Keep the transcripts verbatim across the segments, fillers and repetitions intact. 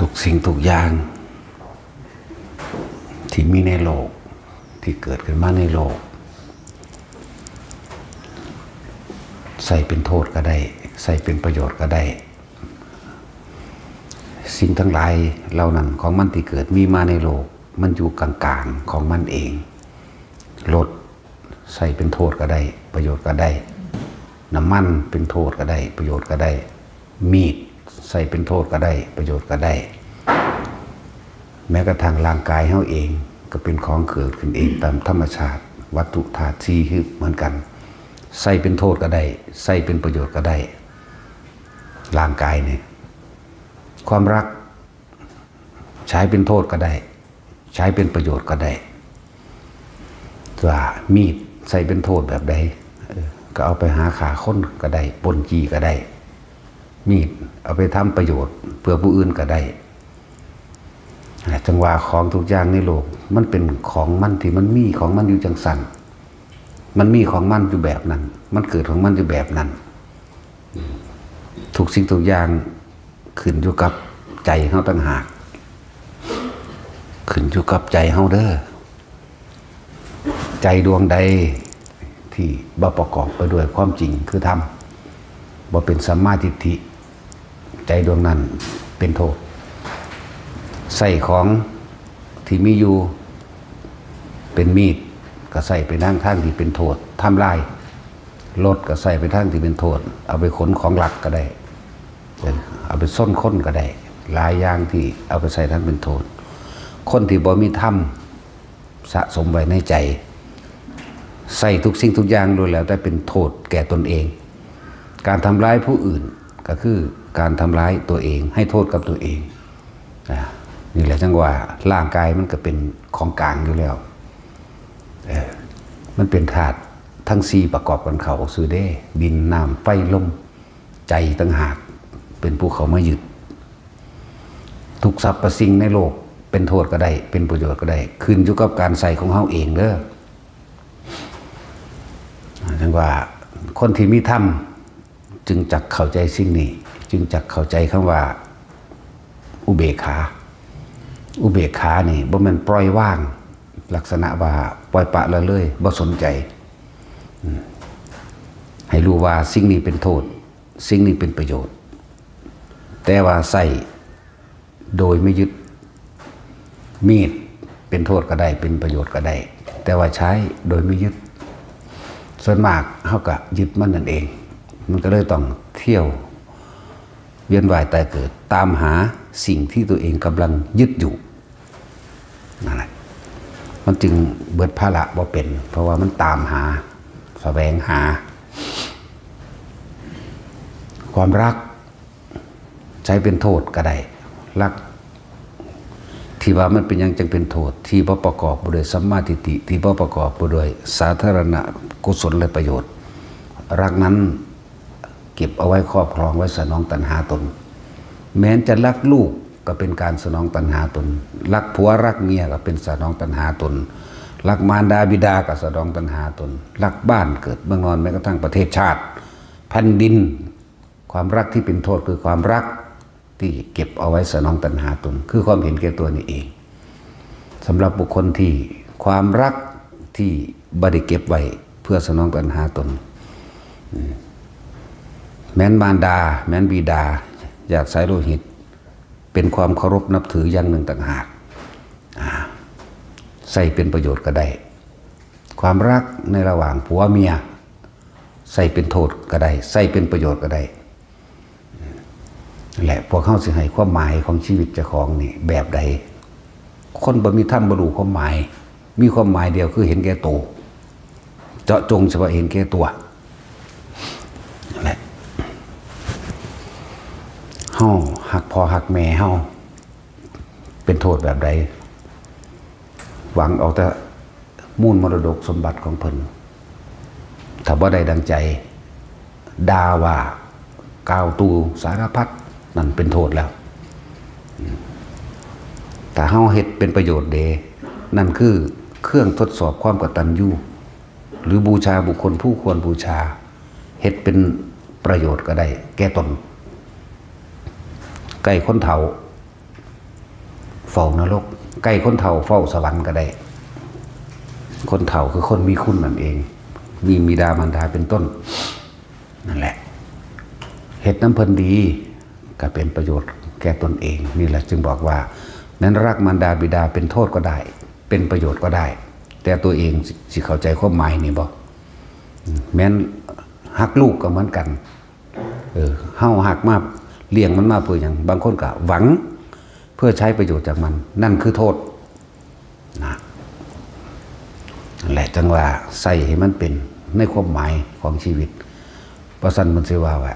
ทุกสิ่งทุกอย่างที่มีในโลก ที่เกิดขึ้นมาในโลก ใส่เป็นโทษก็ได้ ใส่เป็นประโยชน์ก็ได้ สิ่งทั้งหลายเหล่านั้นของมันที่เกิดมีมาในโลก มันอยู่กลางๆของมันเอง รถใส่เป็นโทษก็ได้ ประโยชน์ก็ได้ น้ำมันเป็นโทษก็ได้ ประโยชน์ก็ได้ มีดใส่เป็นโทษก็ได้ ประโยชน์ก็ได้ แม้กระทั่งร่างกายเฮาเองก็เป็นของเกิดขึ้นเองตามธรรมชาติ วัตถุธาตุสี่คือเหมือนกัน ใส่เป็นโทษก็ได้ ใส่เป็นประโยชน์ก็ได้ ร่างกายเนี่ย ความรัก ใช้เป็นโทษก็ได้ ใช้เป็นประโยชน์ก็ได้ ว่ามีดใส่เป็นโทษแบบใด เออ ก็เอาไปหาฆ่าคนก็ได้ ปล้นจี้ก็ได้ มีดเอาไปทำประโยชน์เพื่อผู้อื่นก็ได้ จังว่าของทุกอย่างในโลก มันเป็นของมันที่มันมีของมันอยู่จังสัน มันมีของมันอยู่แบบนั้น มันเกิดของมันอยู่แบบนั้น ทุกสิ่งทุกอย่างขึ้นอยู่กับใจเฮาต่างหาก ขึ้นอยู่กับใจเฮาเด้อ ใจดวงใดที่บ่ประกอบไปด้วยความจริงคือธรรม บ่เป็นสัมมาทิฏฐิ ใจดวงนั้นเป็นโทษ ใส่ของที่มีอยู่เป็นมีด ก็ใส่ไปทางทางที่เป็นโทษ ทำลาย รถก็ใส่ไปทางที่เป็นโทษ เอาไปขนของลักก็ได้ เออ เอาไปชนคนก็ได้ หลายอย่างที่เอาไปใส่ทางเป็นโทษ คนที่บ่มีธรรมสะสมไว้ในใจ ใส่ทุกสิ่งทุกอย่างล้วนแล้วแต่เป็นโทษแก่ตนเอง การทำร้ายผู้อื่นก็คือการทำร้ายตัวเอง ให้โทษกับตัวเอง อ่า นี่แหละจังว่าร่างกายมันก็เป็นของกลางอยู่แล้ว เออ มันเป็นธาตุทั้งสี่ประกอบกันเข้าซื่อเด้ ดิน น้ำ ไฟ ลม ใจต่างหากเป็นผู้เข้ามายึด ทุกสรรพสิ่งในโลกเป็นโทษก็ได้ เป็นประโยชน์ก็ได้ ขึ้นอยู่กับการใส่ของเฮาเองเด้อ จังว่าคนที่มีธรรมจึงจักเข้าใจสิ่งนี้ จึงจักเข้าใจคำว่าอุเบกขา อุเบกขานี่บ่แม่นปล่อยวาง ลักษณะว่าปล่อยปละละเลย บ่สนใจ อืม ให้รู้ว่าสิ่งนี้เป็นโทษ สิ่งนี้เป็นประโยชน์ แต่ว่าใส่โดยไม่ยึด มีดเป็นโทษก็ได้ เป็นประโยชน์ก็ได้ แต่ว่าใช้โดยไม่ยึด ส่วนมากเฮาก็ยึดมันนั่นเอง มันก็เลยต้องเที่ยวเวียนว่ายตายเกิด ตามหาสิ่งที่ตัวเองกำลังยึดอยู่ นั่นแหละ มันจึงเบิดภาระบ่เป็น เพราะว่ามันตามหา แสวงหา ความรัก ใช้เป็นโทษก็ได้ รัก ที่ว่ามันเป็นหยังจังเป็นโทษ ที่บ่ประกอบไปด้วยสัมมาทิฏฐิ ที่บ่ประกอบไปด้วยสาธารณกุศลและประโยชน์ รักนั้นเก็บเอาไว้ครอบครองไว้สนองตัณหาตน แม้นจะรักลูกก็เป็นการสนองตัณหาตน รักผัวรักเมียก็เป็นสนองตัณหาตน รักมารดาบิดาก็สนองตัณหาตน รักบ้านเกิดเมืองนอน แม้กระทั่งประเทศชาติ แผ่นดิน ความรักที่เป็นโทษคือความรักที่เก็บเอาไว้สนองตัณหาตน คือความเห็นแก่ตัวนี่เอง สำหรับบุคคลที่ความรักที่บ่ได้เก็บไว้เพื่อสนองตัณหาตน อืม แม้นมารดา แม้นบิดา ญาติสายโลหิต เป็นความเคารพนับถืออย่างหนึ่งต่างหาก อ่า ใส่เป็นประโยชน์ก็ได้ ความรักในระหว่างผัวเมีย ใส่เป็นโทษก็ได้ ใส่เป็นประโยชน์ก็ได้ และพวกเฮาสิให้ความหมายของชีวิตเจ้าของนี่แบบใด คนบ่มีธรรมบ่รู้ความหมาย มีความหมายเดียวคือเห็นแก่ตัว เจาะจงเฉพาะเห็นแก่ตัว นั่นแหละ เฮาฮักพ่อฮักแม่เฮา เป็นโทษแบบใด หวังเอาแต่มูลมรดกสมบัติของเพิ่น ถ้าบ่ได้ดังใจ ด่าว่ากล่าวตู่สารพัด นั่นเป็นโทษแล้ว อืม ถ้าเฮาเฮ็ดเป็นประโยชน์เด้ นั่นคือเครื่องทดสอบความกตัญญู หรือบูชาบุคคลผู้ควรบูชา เฮ็ดเป็นประโยชน์ก็ได้แก่ตน ใกล้คนเฒ่า เฝ้านรก ใกล้คนเฒ่าเฝ้าสวรรค์ก็ได้ คนเฒ่าคือคนมีคุณนั่นเอง มีบิดามารดาเป็นต้น นั่นแหละ เฮ็ดนำเพิ่นดี ก็เป็นประโยชน์แก่ตนเอง นี่แหละจึงบอกว่า แม้นรักมารดาบิดาเป็นโทษก็ได้ เป็นประโยชน์ก็ได้ แต่ตัวเองสิสิเข้าใจความหมายนี่บ่ แม้นฮักลูกก็เหมือนกัน เออ เฮาฮักมา เลี้ยงมันมาเพื่อหยัง บางคนก็หวัง เพื่อใช้ประโยชน์จากมัน นั่นคือโทษ นะ นั่นแหละจั่งว่าใส่ให้มันเป็นในความหมายของชีวิต บ่ซั้นมันสิว่าว่า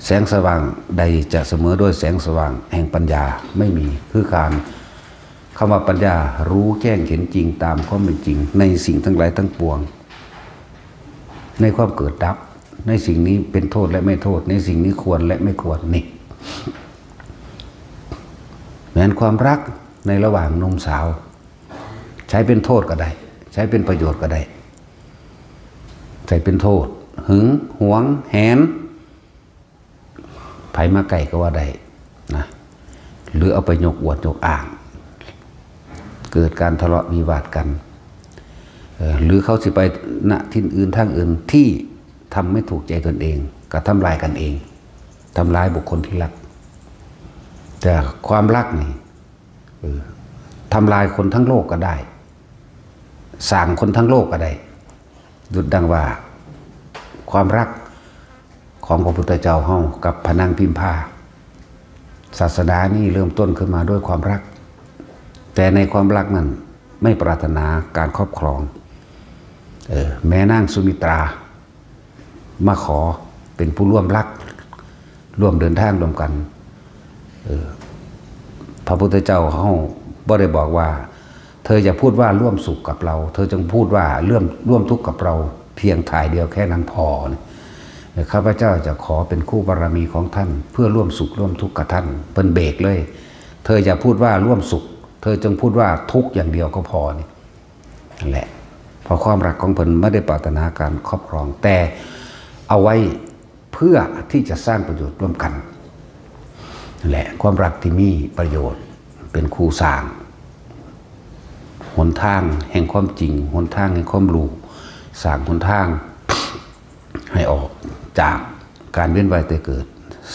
แสงสว่างใดจะเสมอด้วยแสงสว่างแห่งปัญญา ไม่มี คือการ คำว่าปัญญา รู้แจ้งเห็นจริงตามความเป็นจริง ในสิ่งทั้งหลายทั้งปวง ในความเกิดดับ ในสิ่งนี้เป็นโทษและไม่โทษ ในสิ่งนี้ควรและไม่ควร นี่ แม้นความรักในระหว่างหนุ่มสาว ใช้เป็นโทษก็ได้ ใช้เป็นประโยชน์ก็ได้ ใช้เป็นโทษ หึงหวงแหน ไผมาใกล้ก็ว่าได้นะ หรือเอาไปยกอวดยกอ้าง เกิดการทะเลาะวิวาทกัน เอ่อ หรือเขาสิไป ณ ที่อื่น ทางอื่น ที่ทำไม่ถูกใจตนเอง ก็ทำลายกันเอง ทำลายบุคคลที่รัก แต่ความรักนี่ เออ ทำลายคนทั้งโลกก็ได้ สร้างคนทั้งโลกก็ได้ ดุจดังว่า ความรักของพระพุทธเจ้าเฮากับพระนางพิมพา ศาสนานี้เริ่มต้นขึ้นมาด้วยความรัก แต่ในความรักนั้นไม่ปรารถนาการครอบครอง เออ แม่นางสุมิตรา มาขอเป็นผู้ร่วมรัก ร่วมเดินทางร่วมกัน เออ พระพุทธเจ้าเฮาบ่ได้บอกว่า เธออย่าพูดว่าร่วมสุขกับเรา เธอจงพูดว่าร่วม ร่วมทุกข์กับเรา เพียงถ่ายเดียวแค่นั้นพอ ข้าพเจ้าจะขอเป็นคู่บารมีของท่าน เพื่อร่วมสุขร่วมทุกข์กับท่าน เพิ่นเบรกเลย เธออย่าพูดว่าร่วมสุข เธอจงพูดว่าทุกข์อย่างเดียวก็พอ นี่ นั่นแหละ เพราะความรักของเพิ่นไม่ได้ปรารถนาการครอบครอง แต่เอาไว้เพื่อที่จะสร้างประโยชน์ร่วมกัน นั่นแหละ ความรักที่มีประโยชน์ เป็นคู่สร้าง หนทางแห่งความจริง หนทางแห่งความรู้ สร้างหนทาง ให้ออกจากการเวียนว่ายตายเกิด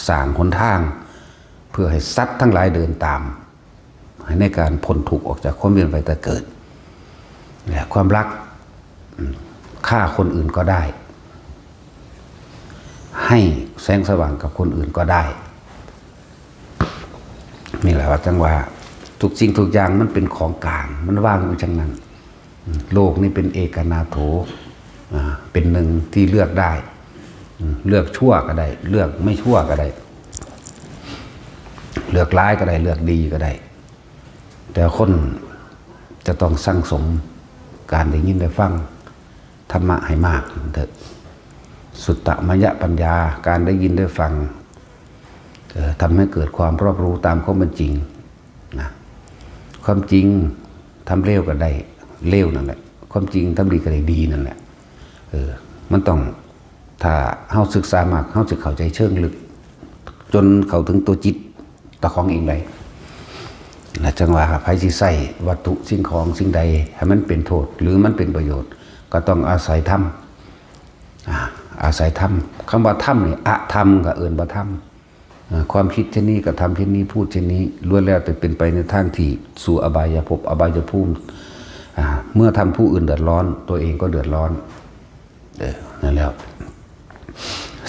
สร้างหนทาง เพื่อให้สัตว์ทั้งหลายเดินตาม ให้ในการพ้นทุกข์ออกจากความเวียนว่ายตายเกิด และความรัก อืม ฆ่าคนอื่นก็ได้ ให้แสงสว่างกับคนอื่นก็ได้ นี่แหละว่าจั่งว่า ทุกสิ่งทุกอย่างมันเป็นของกลาง มันว่างอยู่จั่งนั้น อืม โลกนี้เป็นเอกนาโถ อ่า เป็นหนึ่งที่เลือกได้ อืม เลือกชั่วก็ได้ เลือกไม่ชั่วก็ได้ เลือกร้ายก็ได้ เลือกดีก็ได้ แต่คนจะต้องสั่งสมการได้ยินได้ฟังธรรมะให้มากเถอะ สุตตมยปัญญา การได้ยินได้ฟัง เอ่อ ทำให้เกิดความรอบรู้ตามความเป็นจริงนะ ความจริงทำเลวก็ได้เลวนั่นแหละ ความจริงทำดีก็ได้ดีนั่นแหละ เออ มันต้อง ถ้าเฮาศึกษามาก เฮาสิเข้าใจเชิงลึก จนเข้าถึงตัวจิตตะของเองได้ และจั่งว่าไผสิใช้วัตถุสิ่งของสิ่งใดให้มันเป็นโทษ หรือมันเป็นประโยชน์ ก็ต้องอาศัยธรรม อ่า อาศัยธรรม คำว่าธรรมนี่ อธรรมก็เอิ้นว่าธรรม อ่า ความคิดเช่นนี้ กระทำเช่นนี้ พูดเช่นนี้ ล้วนแล้วแต่เป็นไปในทางที่สู่อบายภพ อบายภูมิ อ่า เมื่อทำผู้อื่นเดือดร้อน ตัวเองก็เดือดร้อน เออ นั่นแหละ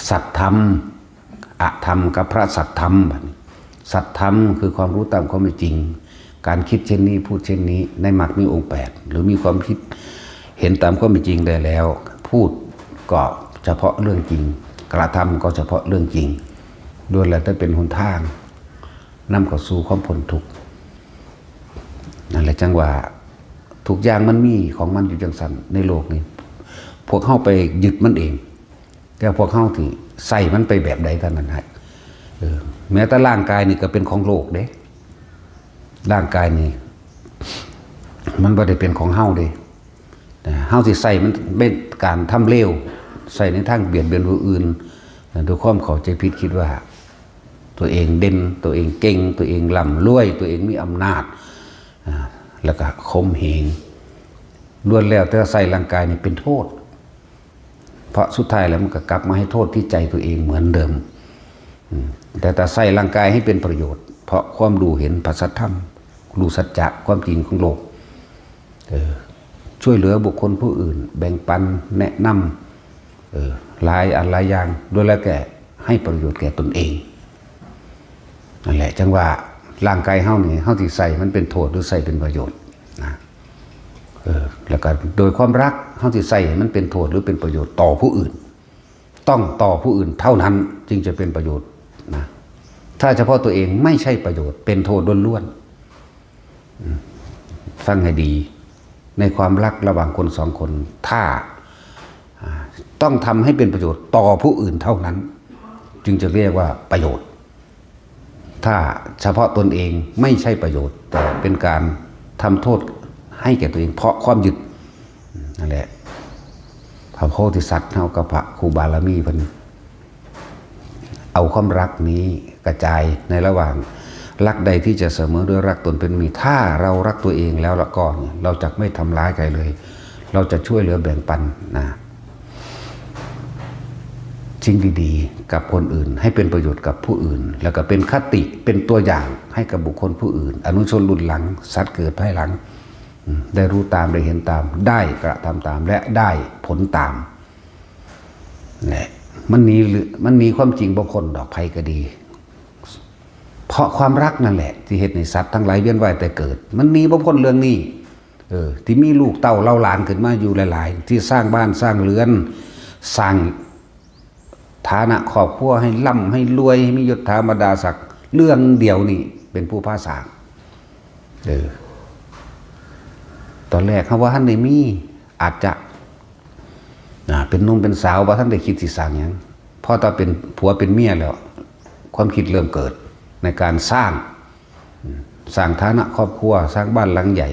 สัตธรรม อธรรมกับพระสัตธรรม บัดนี้ สัตธรรมคือความรู้ตามความเป็นจริง การคิดเช่นนี้ พูดเช่นนี้ ในมรรคมีองค์แปด หรือมีความคิดเห็นตามความเป็นจริงได้แล้ว พูดก็เฉพาะเรื่องจริง กระทำก็เฉพาะเรื่องจริง ล้วนแล้วแต่เป็นหนทางนำเข้าสู่ความพ้นทุกข์ นั่นแหละจั่งว่า ทุกอย่างมันมีของมันอยู่จั่งซั่นในโลกนี้ พวกเฮาไปยึดมันเอง แต่พวกเฮาที่ใช้มันไปแบบใดเท่านั้นฮะ เออ แม้แต่ร่างกายนี่ก็เป็นของโลกเด้ ร่างกายนี่ มันบ่ได้เป็นของเฮาเด้ แต่เฮาสิใช้มันเป็นการทำเลว ใช้ในทางเบียดเบียนผู้อื่น ด้วยความเข้าใจผิดคิดว่า ตัวเองเด่น ตัวเองเก่ง ตัวเองร่ำรวย ตัวเองมีอำนาจ อ่า แล้วก็ข่มเหง ล้วนแล้วแต่ใส่ร่างกายนี่เป็นโทษ เพราะสุดท้ายแล้วมันก็กลับมาให้โทษที่ใจตัวเองเหมือนเดิม อืม แต่ถ้าใส่ร่างกายให้เป็นประโยชน์ เพราะความรู้เห็นพระสัทธรรม รู้สัจจะความจริงของโลก เออ ช่วยเหลือบุคคลผู้อื่น แบ่งปัน แนะนำ เออ หลายอันหลายอย่าง ด้วยแล้วแก่ให้ประโยชน์แก่ตนเอง นั่นแหละ จังว่าร่างกายเฮานี่ เฮาสิใส่มันเป็นโทษหรือใส่เป็นประโยชน์นะ เออ แล้วก็โดยความรัก เฮาสิใส่ให้มันเป็นโทษหรือเป็นประโยชน์ต่อผู้อื่น ต้องต่อผู้อื่นเท่านั้นจึงจะเป็นประโยชน์นะ ถ้าเฉพาะตัวเองไม่ใช่ประโยชน์ เป็นโทษล้วนๆ อืม ฟังให้ดี ในความรักระหว่างคนสองคน ถ้า อ่า ต้องทำให้เป็นประโยชน์ต่อผู้อื่นเท่านั้น จึงจะเรียกว่าประโยชน์ ถ้าเฉพาะตนเองไม่ใช่ประโยชน์ แต่เป็นการทำโทษให้แก่ตัวเองเพราะความยึด นั่นแหละ พระโพธิสัตว์เฮากับพระครูบารมีเพิ่น เอาความรักนี้กระจายในระหว่าง รักใดที่จะเสมอด้วยรักตนเป็นมี ถ้าเรารักตัวเองแล้วละก็เนี่ย เราจะไม่ทำร้ายใครเลย เราจะช่วยเหลือแบ่งปันนะ สิ่งดีๆ กับคนอื่น ให้เป็นประโยชน์กับผู้อื่น แล้วก็เป็นคติ เป็นตัวอย่างให้กับบุคคลผู้อื่น อนุชนรุ่นหลัง สัตว์เกิดภายหลัง อืม ได้รู้ตาม ได้เห็นตาม ได้กระทำตาม และได้ผลตาม แหละ มันหนีหรือ มันหนีความจริงบ่พ้นดอก ไผก็ดี เพราะความรักนั่นแหละ ที่เฮ็ดให้สัตว์ทั้งหลายเวียนว่ายแต่เกิด มันหนีบ่พ้นเรื่องนี้ เออ ที่มีลูกเต้าเหล่าหลานขึ้นมาอยู่หลายๆ ที่สร้างบ้านสร้างเรือน สร้างฐานะครอบครัวให้ร่ำให้รวย ให้มียศถาบรรดาศักดิ์ เรื่องเดียวนี่เป็นผู้พาสร้าง เออ ตอนแรกเฮาบ่ทันได้มี อาจจะ อ่า เป็นหนุ่มเป็นสาวบ่ทันได้คิดสิสร้างหยัง พอตอนเป็นผัวเป็นเมียแล้ว ความคิดเริ่มเกิดในการสร้าง อืม สร้างฐานะครอบครัว สร้างบ้านหลังใหญ่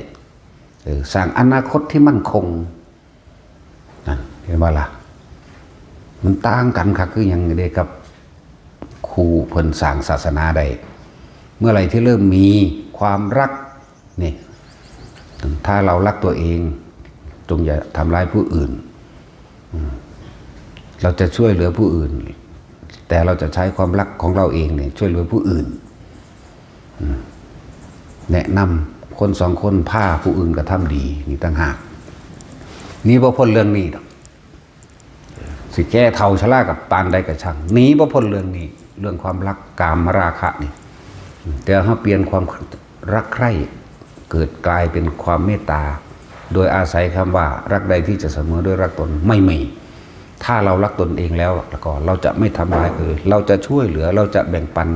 เออ สร้างอนาคตที่มั่นคง นั่น เห็นบ่ล่ะ มันต่างกันคักคือหยังเด้กับครูเพิ่นสร้างศาสนาได้ เมื่อไหร่ที่เริ่มมีความรัก นี่ ถ้าเรารักตัวเอง จงอย่าทำร้ายผู้อื่น อืม เราจะช่วยเหลือผู้อื่น แต่เราจะใช้ความรักของเราเองเนี่ย ช่วยเหลือผู้อื่น อืม แนะนำคนสองคน พาผู้อื่นกระทำดี นี่ต่างหาก หนีบ่พ้นเรื่องนี้ดอก สิแก่เฒ่าชรากับปานใดก็ช่าง หนีบ่พ้นเรื่องนี้ เรื่องความรัก กามราคะนี่ แต่เฮาเปลี่ยนความรักใคร่ เกิดกลายเป็นความเมตตา โดยอาศัยคำว่ารักใดที่จะเสมอด้วยรักตนไม่มี ถ้าเรารักตนเองแล้ว แล้วก็เราจะไม่ทำร้ายคนอื่น เราจะช่วยเหลือ เราจะแบ่งปัน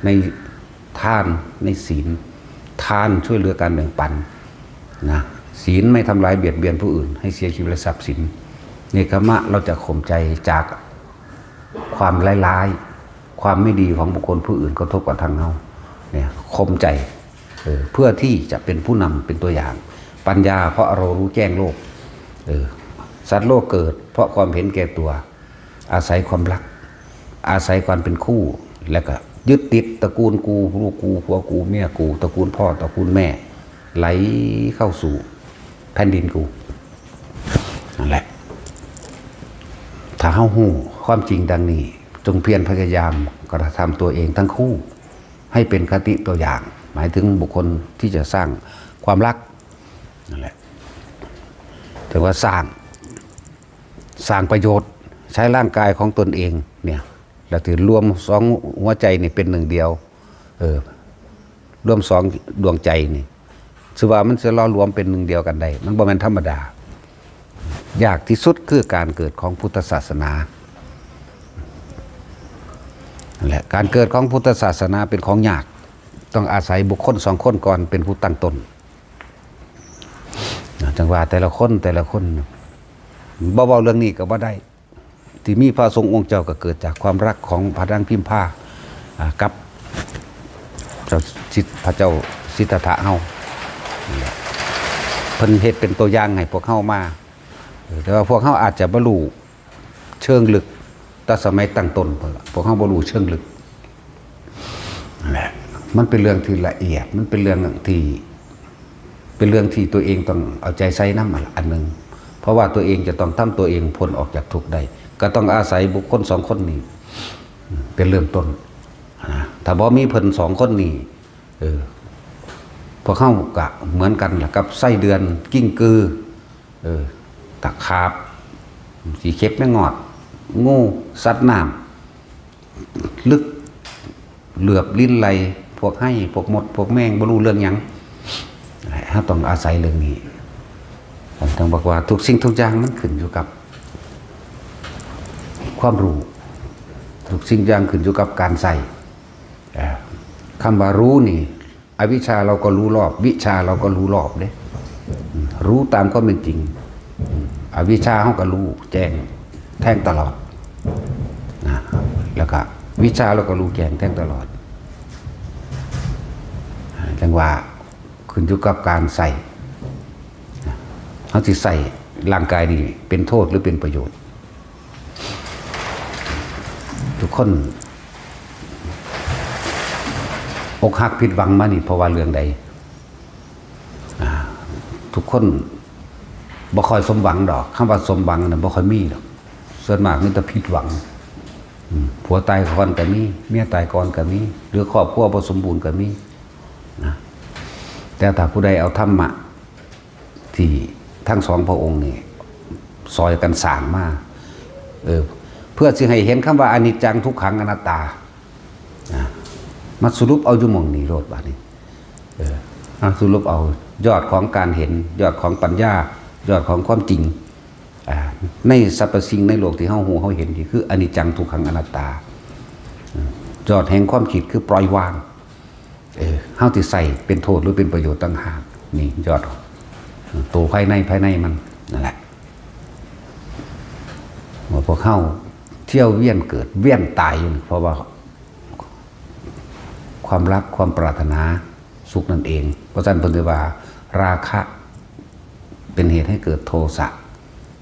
ในทาน ในศีล ทานช่วยเหลือการแบ่งปันนะ ศีลไม่ทำลายเบียดเบียนผู้อื่น ให้เสียชีวิตและทรัพย์สิน เนกขมะ เราจะข่มใจจากความร้ายๆ ความไม่ดีของบุคคลผู้อื่นกระทบกระทั่งเรา เนี่ย ข่มใจ เออ เพื่อที่จะเป็นผู้นำเป็นตัวอย่าง ปัญญา เพราะเรารู้แจ้งโลก เออ สัตว์โลกเกิด เพราะความเห็นแก่ตัว อาศัยความรัก อาศัยความเป็นคู่ และก็ยึดติดตระกูลกู ลูกกู ผัวกู เมียกู ตระกูลพ่อ ตระกูลแม่ ไหลเข้าสู่แผ่นดินกู นั่นแหละ ถ้าเฮาฮู้ความจริงดังนี้ จงเพียรพยายามกระทำตัวเองทั้งคู่ ให้เป็นคติตัวอย่าง หมายถึงบุคคลที่จะสร้างความรัก นั่นแหละ แต่ว่าสร้าง สร้างประโยชน์ ใช้ร่างกายของตนเองเนี่ย แล้วที่รวมสองหัวใจนี่เป็นหนึ่งเดียว เออ รวมสองดวงใจนี่ ชื่อว่ามันจะหล่อรวมเป็นหนึ่งเดียวกันได้ มันบ่แม่นธรรมดา ยากที่สุดคือการเกิดของพุทธศาสนา นั่นแหละ การเกิดของพุทธศาสนาเป็นของยาก ต้องอาศัยบุคคลสองคนก่อนเป็นผู้ตั้งต้น นะ จังว่าแต่ละคนแต่ละคน บ่เว้าเรื่องนี้ก็บ่ได้ ที่มีพระสงฆ์องค์เจ้าก็เกิดจากความรักของพระนางพิมพา อ่า กับเจ้าสิทธ- พระเจ้าสิทธัตถะเฮา นี่แหละ เพิ่นเฮ็ดเป็นตัวอย่างให้พวกเฮามา เออ แต่ว่าพวกเฮาอาจจะบ่รู้เชิงลึก แต่สมัยตั้งต้นพุ้นล่ะ พวกเฮาบ่รู้เชิงลึก มันเป็นเรื่องที่ละเอียด มันเป็นเรื่องที่ เป็นเรื่องที่ตัวเองต้องเอาใจใส่นำอันหนึ่ง เพราะว่าตัวเองจะต้องทำตัวเองพ้นออกจากทุกข์ได้ ก็ต้องอาศัยบุคคลสองคนนี้ เป็นเริ่มต้นนะ ถ้าบ่มีเพิ่นสองคนนี้ เออ พวกเฮาก็เหมือนกันล่ะ กับไส้เดือนกิ้งกือ เออ ตะขาบ ขี้เข็บแมงงอด งู สัตว์น้ำ ลึก เหลือบลิ้นไหล พวกไฮ่ พวกมด พวกแมง บ่รู้เรื่องหยัง เฮาต้องอาศัยเรื่องนี้ ผมต้องบอกว่าทุกสิ่งทุกอย่างมันขึ้นอยู่กับ ความรู้ ทุกสิ่งอย่างขึ้นอยู่กับการใช้ เอ่อ คำว่ารู้นี่ อวิชชาเราก็รู้รอบ วิชาเราก็รู้รอบเด้ อืม รู้ตามความเป็นจริง อืม อวิชชาเราก็รู้แจ้งแทงตลอด นะ แล้วก็วิชาเราก็รู้แจ้งแทงตลอด จังว่าขึ้นอยู่กับการใช้ นะ เราสิใช้ร่างกายนี่เป็นโทษหรือเป็นประโยชน์ ทุกคน อกหักผิดหวังมานี่เพราะว่าเรื่องใด อ่า ทุกคนบ่ค่อยสมหวังดอก คำว่าสมหวังน่ะบ่ค่อยมีดอก ส่วนมากมีแต่ผิดหวัง อืม ผัวตายก่อนก็มี เมียตายก่อนก็มี หรือครอบครัวบ่สมบูรณ์ก็มี นะ แต่ถ้าผู้ใดเอาธรรมะ ที่ทั้งสองพระองค์นี่ซอยกันสร้างมา เออ เพื่อสิให้เห็นคำว่าอนิจจัง ทุกขัง อนัตตา นะ มาสรุปเอาอยู่หม่องนี้โลดบัดนี้ เออ มาสรุปเอายอดของการเห็น ยอดของปัญญา ยอดของความจริง อ่า ในสรรพสิ่งในโลกที่เฮาฮู้เฮาเห็นนี่คืออนิจจัง ทุกขัง อนัตตา อืม ยอดแห่งความคิดคือปล่อยวาง เออ เฮาสิใช้เป็นโทษหรือเป็นประโยชน์ต่างหาก นี่ยอด ตัวภายใน ภายในมัน นั่นแหละ เมื่อพวกเฮาเที่ยวเวียนเกิดเวียนตายอยู่นี่ เพราะว่า ความรัก ความปรารถนาสุขนั่นเอง เพราะฉะนั้นเพิ่นเรียกว่า ราคะ เป็นเหตุให้เกิดโทสะ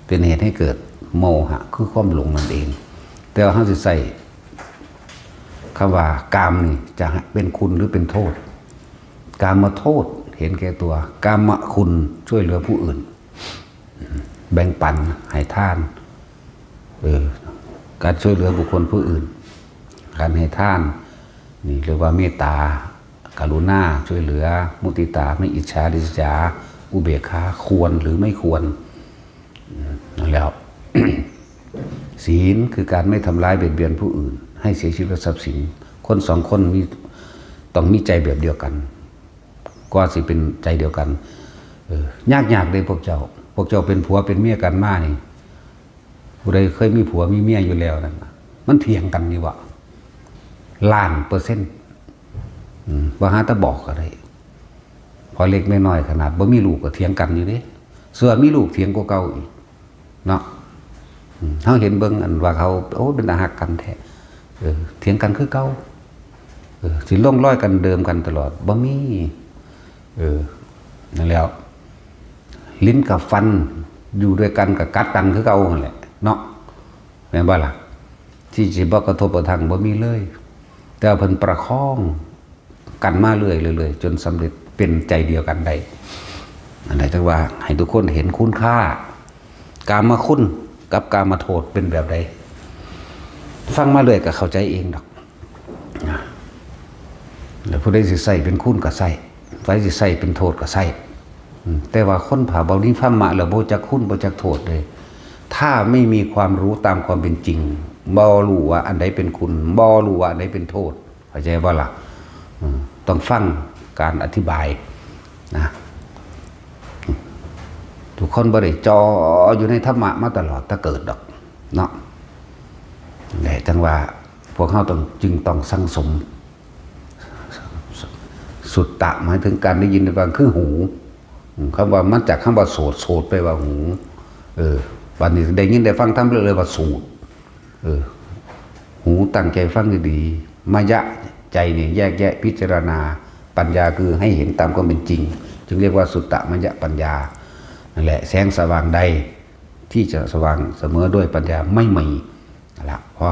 เป็นเหตุให้เกิดโมหะ คือความหลงนั่นเอง แต่ว่าเฮาสิใช้คำว่ากามนี่จะเป็นคุณหรือเป็นโทษ กามโทษ เห็นแก่ตัว กามคุณ ช่วยเหลือผู้อื่น แบ่งปัน ให้ทาน เออ การช่วยเหลือบุคคลผู้อื่น การให้ทาน นี่เรียกว่าเมตตา กรุณา ช่วยเหลือ มุทิตา ไม่อิจฉาริษยา อุเบกขา ควรหรือไม่ควร อืม นั่นแล้ว ศีลคือการไม่ทำร้ายเบียดเบียนผู้อื่น ให้เสียชีวิตและทรัพย์สิน คนสองคนมี ต้องมีใจแบบเดียวกัน กว่าสิเป็นใจเดียวกัน เออ ยากๆ เด้พวกเจ้า พวกเจ้าเป็นผัวเป็นเมียกันมานี่ ผู้ใดเคยมีผัวมีเมียอยู่แล้วนั่นน่ะ มันเถียงกันอยู่บ่ ล้านเปอร์เซ็นต์ อืม บ่หาแต่บอกก็ได้ พอเล็กแม่น้อยขนาดบ่มีลูกก็เถียงกันอยู่เด้ ส่วนมีลูกเถียงกว่าเก่าอีก เนาะ อืม เฮาเห็นเบิ่งอันว่าเขา โอ้ เป็นตาฮักกันแท้ เออ เถียงกันคือเก่า เออ สิลงรอยกันเดิมกันตลอด บ่มี เออ นั่นแหล้ว ลิ้นกับฟัน อยู่ด้วยกันก็กัดกันคือเก่านั่นแหละ เนาะ แม่นบ่ล่ะ ที่สิบ่กระทบกระทั่งบ่มีเลย แต่ว่าเพิ่นประคองกันมาเรื่อยๆ จนสำเร็จเป็นใจเดียวกันได้ นั่นแหละ จังว่าให้ทุกคนเห็นคุณค่า กามคุณกับกามโทษเป็นแบบใด ฟังมาเรื่อยก็เข้าใจเองดอก นะ แล้วผู้ใดสิใช้เป็นคุณก็ใช้ ผู้ใดสิใช้เป็นโทษก็ใช้ อืม แต่ว่าคนถ้าบ่มีธรรมะแล้วบ่จักคุณบ่จักโทษเลย ถ้าไม่มีความรู้ตามความเป็นจริง บ่รู้ว่าอันใดเป็นคุณ บ่รู้ว่าอันใดเป็นโทษ เข้าใจบ่ล่ะ อืม ต้องฟังการอธิบายนะ ทุกคนบ่ได้จ่ออยู่ในธรรมะมาตลอดแต่เกิดดอก เนาะ แหละ จังว่าพวกเฮาต้อง จึงต้องสั่งสม สุตตะ หมายถึงการได้ยินได้ฟังคือหู อืม คำว่า มาจากคำว่าโสต โสตแปลว่าหู เออ บัดนี้ได้ยินได้ฟังธรรมเลย เลยว่าสูตร เออ หูตั้งใจฟังดีๆ มยะ ใจนี่แยกแยะพิจารณา ปัญญาคือให้เห็นตามความเป็นจริง จึงเรียกว่าสุตตมยปัญญา นั่นแหละ แสงสว่างใดที่จะสว่างเสมอด้วยปัญญาไม่มี นั่นแหละ เพราะ